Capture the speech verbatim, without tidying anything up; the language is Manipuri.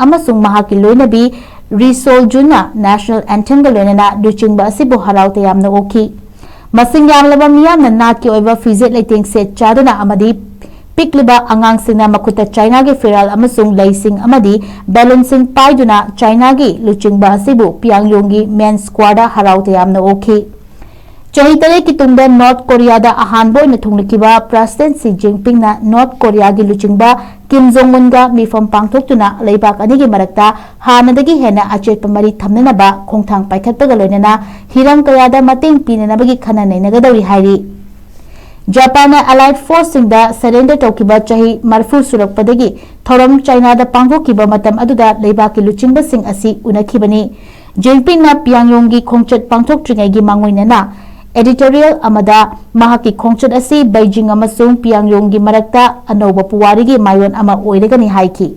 ꯑꯃꯁꯨꯡ ꯃꯍꯥꯛꯀꯤ ꯂꯣꯏꯅꯕꯤ ꯔꯤ ꯁꯣꯜ ꯖꯨꯟꯅ national anthemꯒ ꯂꯣꯏꯅꯅ ꯂꯨꯆꯤꯡꯕ ꯑꯁꯤꯕꯨ ꯍꯔꯥꯎ ꯇꯌꯥꯝꯅ ꯑꯣꯛꯈꯤ꯫ ꯃꯁꯤꯡ ꯌꯥꯝꯂꯕ ꯃꯤꯌꯥꯝꯅ ꯅꯥꯠꯀꯤ ꯑꯣꯏꯕ ꯐꯤꯖꯦꯠ ꯂꯩꯇꯦꯡ ꯁꯦꯠ ꯆꯥꯗꯨꯅ ꯑꯃꯗꯤ ꯄꯤꯛꯂꯤꯕ ꯑꯉꯥꯡꯁꯤꯡꯅ ꯃꯈꯨꯠꯇ ꯆꯥꯏꯅꯥꯒꯤ ꯐꯤꯔꯥꯜ ꯑꯃꯁꯨꯡ ꯂꯩꯁꯤꯡ ꯑꯃꯗꯤ ꯕꯦꯂꯨꯟꯁꯤꯡ ꯄꯥꯏꯗꯨꯅ ꯆꯥꯏꯅꯥꯒꯤ ꯂꯨꯆꯤꯡꯕ ꯑꯁꯤꯕꯨ ꯄꯤꯌꯥꯡꯌꯣꯡꯒꯤ ꯃꯦꯟ ꯁ꯭ꯀ꯭ꯋꯥꯔꯗ ꯍꯔꯥꯎ ꯇꯌꯥꯝꯅ ꯑꯣꯛꯈꯤ꯫ ꯆꯍꯤ ꯇꯔꯦꯠꯀꯤ ꯇꯨꯡꯗ ꯅꯣꯔꯠ ꯀꯣꯔꯤꯌꯥꯗ ꯑꯍꯥꯟꯕ ꯑꯣꯏꯅ ꯊꯨꯡꯂꯈꯤꯕ ꯄ꯭ꯔꯁꯤꯗꯦꯟꯠ ꯁꯤ ꯖꯤꯟꯄꯤꯡꯅ ꯅꯣꯔꯠ ꯀꯣꯔꯤꯌꯥꯒꯤ ꯂꯨꯆꯤꯡꯕ ꯀꯤꯝ ꯖꯣꯡ ꯎꯟꯒ ꯃꯤꯐꯝ ꯄꯥꯡꯊꯣꯛꯇꯨꯅ ꯂꯩꯕꯥꯛ ꯑꯅꯤꯒꯤ ꯃꯔꯛꯇ ꯍꯥꯟꯅꯗꯒꯤ ꯍꯦꯟꯅ ꯑꯆꯦꯠꯄ ꯃꯔꯤ ꯊꯝꯅꯅꯕ ꯈꯣꯡꯊꯥꯡ ꯄꯥꯏꯈꯠꯄꯒ ꯂꯣꯏꯅꯅ ꯍꯤꯔꯝ ꯀꯌꯥꯗ ꯃꯇꯦꯡ ꯄꯤꯅꯅꯕꯒꯤ ꯈꯟꯅ ꯅꯩꯅꯒꯗꯧꯔꯤ ꯍꯥꯏꯔꯤ꯫ ꯖꯄꯥꯟꯅ allied forceꯁꯤꯡꯗ surrender ꯇꯧꯈꯤꯕ ꯆꯍꯤ ꯃꯔꯤꯐꯨ ꯁꯨꯔꯛꯄꯗꯒꯤ ꯊꯧꯔꯝ ꯆꯥꯏꯅꯥꯗ ꯄꯥꯡꯊꯣꯛꯈꯤꯕ ꯃꯇꯝ ꯑꯗꯨꯗ ꯂꯩꯕꯥꯛꯀꯤ ꯂꯨꯆꯤꯡꯕꯁꯤꯡ ꯑꯁꯤ ꯎꯅꯈꯤꯕꯅꯤ꯫ ꯖꯤꯟꯄꯤꯡꯅ ꯄꯤꯌꯥꯡꯌꯣꯡꯒꯤ ꯈꯣꯡꯆꯠ ꯄꯥꯡꯊꯣꯛꯇ꯭ꯔꯤꯉꯩꯒꯤ ꯃꯥꯡꯑꯣꯏꯅꯅ editorial ꯑꯃꯗ ꯃꯍꯥꯛꯀꯤ ꯈꯣꯡꯆꯠ ꯑꯁꯤ ꯕꯩꯖꯤꯡ ꯑꯃꯁꯨꯡ ꯄꯤꯌꯥꯡꯌꯣꯡꯒꯤ ꯃꯔꯛꯇ ꯑꯅꯧꯕ ꯄꯨꯋꯥꯔꯤꯒꯤ ꯃꯥꯏꯑꯣꯟ ꯑꯃ ꯑꯣꯏꯔꯒꯅꯤ ꯍꯥꯏꯈꯤ꯫